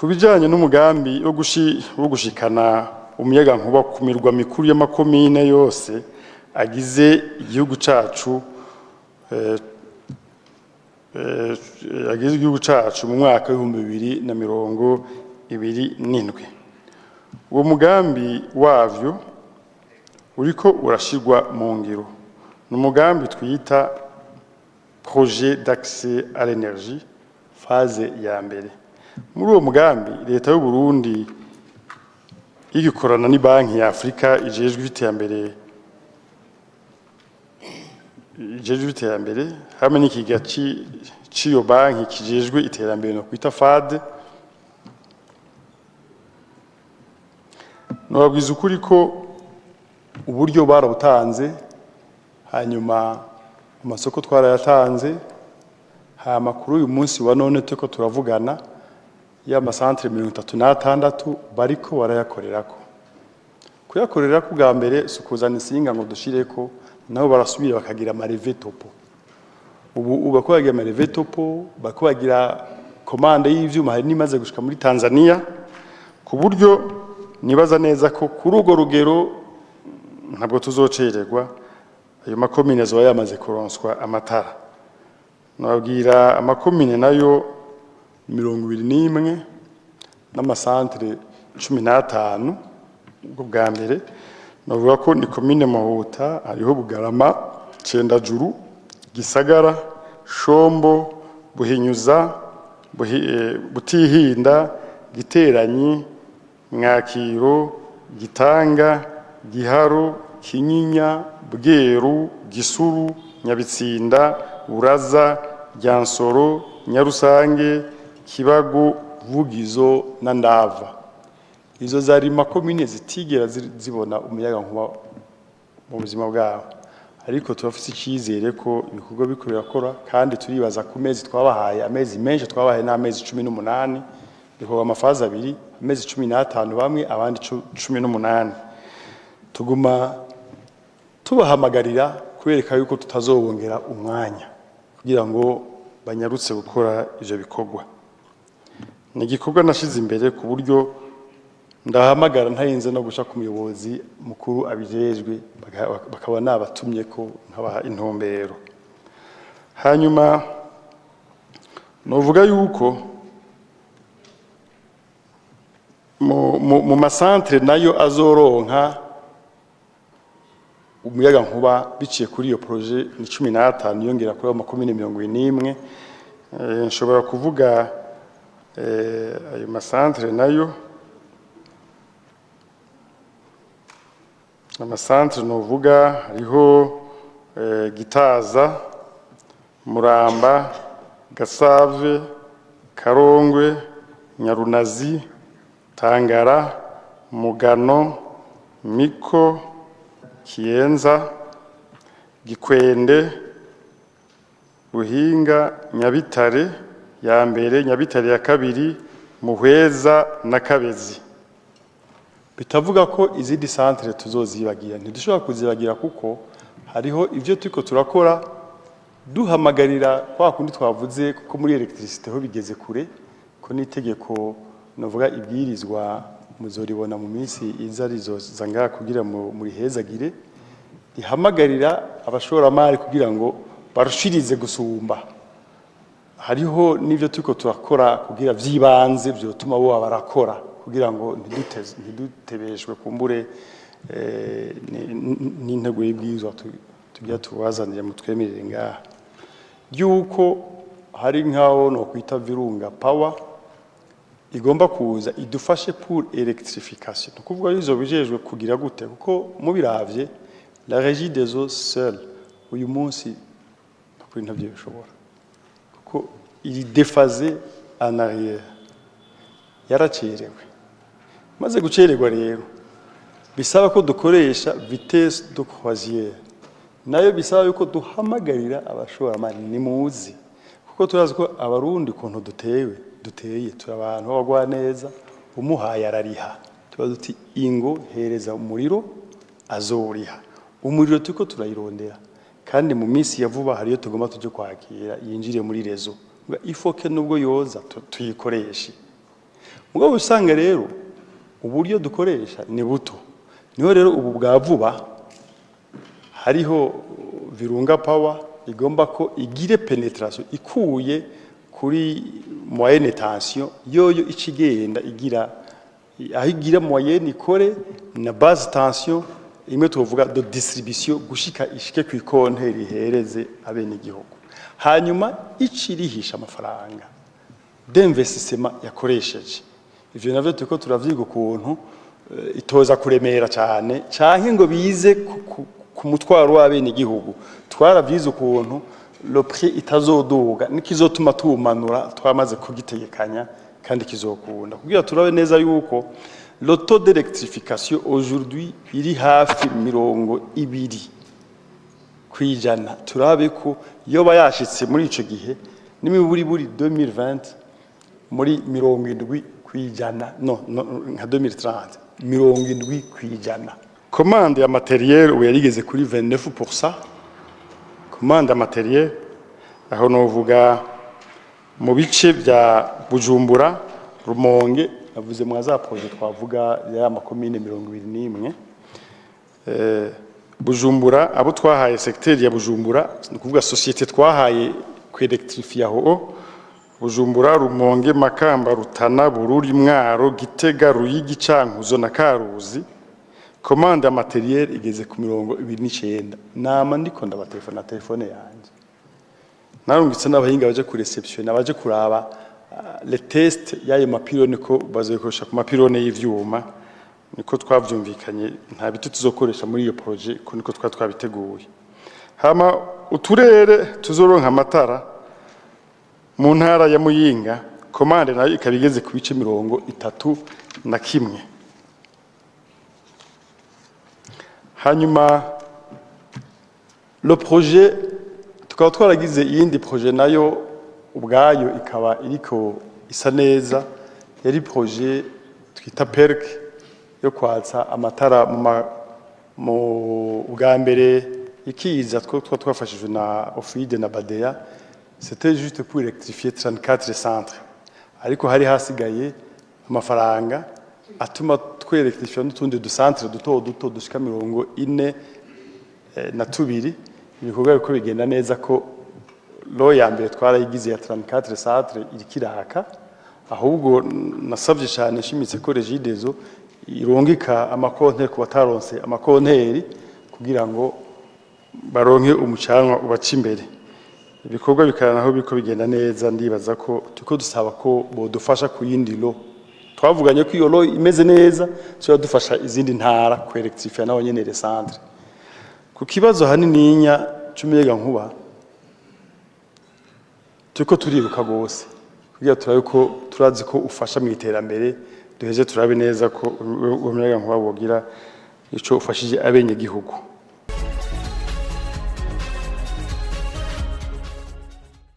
Ku bijanye n'umugambi wo gushikana umuyagankuba ku mirwa mikuru y'amakomine yose agize igihugu cacu mu mwaka w'2027, uwo mugambi wavyo uriko urashirwa mu ngiro. Ni umugambi twita projet d'accès à l'énergie phase ya mbere. Muri uwo mugambi, leta y'u Burundi igikorana ni Banki ya Afrika ijejwe iterambere hamwe n'ikiga c'iyo banki kijejwe iterambere no kwita FAD. Nobabwiza ukuri ko uburyo barabutanze, hanyuma amasoko twarayatanze, hama kuri uyu munsi wa none turiko turavugana, ya masantere 36 bariko barayakorerako. Kuyakorerako bwa mbere si ukuzana insinga ngo dushireko, nabo barasubira bakagira ama relevé topo. Ubu bariko bagira ama relevé topo, bariko bagira commande y'ivyuma, hari n'imaze gushika muri Tanzania, ku buryo nibaza neza ko kuri urwo rugero ntabwo tuzocererwa, ayo makomine azoba yamaze kuronswa amatara. Nababwira amakomine nayo 21 n'amasantere 15. Ubwo bwa mbere navuga ko ni komine Muhuta, hariho Bugarama, Cendajuru, Gisagara, Shombo, Buhinyuza, Butihinda, Giteranyi, Mwakiro, Gitanga, Giharo, Kinyinya, Bweru, Gisuru, Nyabitsinda, Buraza, Ryansoro, Nyarusange, Kibago, Vugizo na Ndava. Izo zari makomine zitigera zibona umuyaga nkuba mu buzima bwabo, ariko turafise icyizere ko ibikorwa biriko birakora, kandi turibaza ku mezi twabahaye, amezi menshi twabahaye n'amezi 18, bikorwa ama phases abiri, amezi 15 bamwe, abandi 18. Tuguma tubahamagarira kubereka yuko tutazobongera umwanya kugira ngo banyarutse gukora ivyo bikorwa. Ni igikorwa nashize imbere ku buryo ndahamagara ntarinze no guca ku muyobozi mukuru abijejwe, bakaba nabatumye ko nkabaha intumbero. Hanyuma novuga yuko mu masantere nayo azoronka umuyaga nkuba biciye kuri iyo projet ni 15, yongera kuri ayo makomine 21. Nshobora kuvuga ayo masantere nayo. Amasantere novuga hariho Gitaza, Muramba, Gasave, Karongwe, Nyarunazi, Tangara, Mugano, Miko, Kiyenza, Gikwende, Buhinga, Nyabitare ya mbere, Nyabitare ya kabiri, Muhweza na Kabezi. Bitavuga ko izindi santere tuzozibagira, ntidushobora kuzibagira, kuko hariho ibyo turiko turakora duhamagarira kwa kundi twavuze, kuko muri électricité ho bigeze kure, ko n'itegeko, novuga ibwirizwa, muzoribona mu minsi iza, rizoza ngaha kugira murihezagire, rihamagarira abashoramari kugira ngo barushirize gusumba. Hariho n'ivyo turiko turakora kugira vyibanze vyotuma bo barakora kugira ngo ntidutebeshwe kumbure n'intego y'ibwirizwa tugira tubazanire mutwemerere ngaha, yuko hari nkaho no kwita Virunga Power igomba kuza idufashe pour électrification. Ni ukuvuga izo bijejwe kugira gute, kuko mubiravye la Régie des eaux seule uyu munsi kuri ntavyo bishobora, kuko iri déphasée en arrière, yaracerewe. Maze gucererwa rero bisaba ko dukoresha vitesse de croisière, nayo bisaba yuko duhamagarira abashoramari nimuzi, kuko turazi ko Abarundi ukuntu dutewe duteye, turi abantu b'abagwa neza, umuhaye arariha. Tuba duti ingo hereza umuriro azoriha. Umuriro turiko turayirondera, kandi mu minsi ya vuba hariyo tugomba tuje kwakira yinjire muri réseau. Ifoke nubwo yoza tuyikoreshe. Mugabo usanga rero uburyo dukoresha ni buto. Niho rero ubu bwa vuba hariho Virunga Power igomba ko igire pénétration ikuye kuri moyenne tension, yoyo icigenda igira aho igira moyenne, ikore na basse tension imwe tuvuga de distribution, gushika ishike ku ikonteri ihereze abene igihugu, hanyuma icirihisha amafaranga d'investissement yakoresheje. Ivyo navyo turiko turavyiga ukuntu itoza kuremera cyane canke ngo bize ku mutwaro w'abene igihugu. Twaravyize ukuntu le prix itazoduga nikizotuma tumanura, twamaze kugitegekanya kandi kizokunda, kugira turabe neza yuko le taux d'électrification aujourd'hui iri hafi 20%. Turabe ko yoba yashitse muri ico gihe n'imiburiburi 2020 muri 70%, no, nka 2030 70%. Commande ya matériel ubu yarigeze kuri 29%. Commande ya matériel aho novuga mu bice bya Bujumbura, Rumonge, navuze mwa za projet twavuga ya makomine 21. Bujumbura, abo twahaye secteur ya Bujumbura, ni ukuvuga société twahaye kwelectrifier aho Bujumbura, Rumonge, Makamba, Rutana, Bururi, Mwaro, Gitega, Ruyigi, Cankuzo na Karuzi, commande ya matériel igeze ku 29. Nama ndiko ndabatelefona, telefone yanje narungitse n'abahinga baje ku réception, abaje kuraba les tests y'ayo mapylônes, ko bazokoresha ku mapylônes y'ivyuma, niko twavyumvikanye, nta biti tuzokoresha muri iyo projet, ko niko twa twabiteguye. Hama uturere tuzoronka amatara mu ntara ya Muyinga, commande nayo ikaba igeze ku bice 31. Hanyuma le projet tukaba twaragize iyindi projet nayo ubwayo ikaba iriko isa neza, yari projet twita PERC yo kwatsa amatara mu bwa mbere ikiza two twafashijwe na OFIDE na BADEA. C'était juste pour électrifier 34 centres, ariko hari hasigaye amafaranga atuma twelectrifier n'utundi ducentre duto duto dushika 42. Ibikorwa biko bigenda neza, ko lot ya mbere twarayigize ya 34 centre iriko iraka. Ahubwo nasabye cyane nshimitse ko Regideso irungika amakonteri ku bataronse amakonteri, kugira ngo baronke umucanwa ubaca imbere. Ibikorwa bikaba naho biriko bigenda neza. Ndibaza ko turiko dusaba ko bodufasha ku yindi lot. Twavuganye ko iyo lot imeze neza tuba dufasha izindi ntara kwelectrifier nabo nyene les centres. Ku kibazo hanininya c'umuyaga nkuba, turiko turiruka gose kugira turabe ko turazi ko ufasha mu iterambere, duheze turabe neza ko uwo muyaga nkuba wogira ico ufashije abenyegihugu.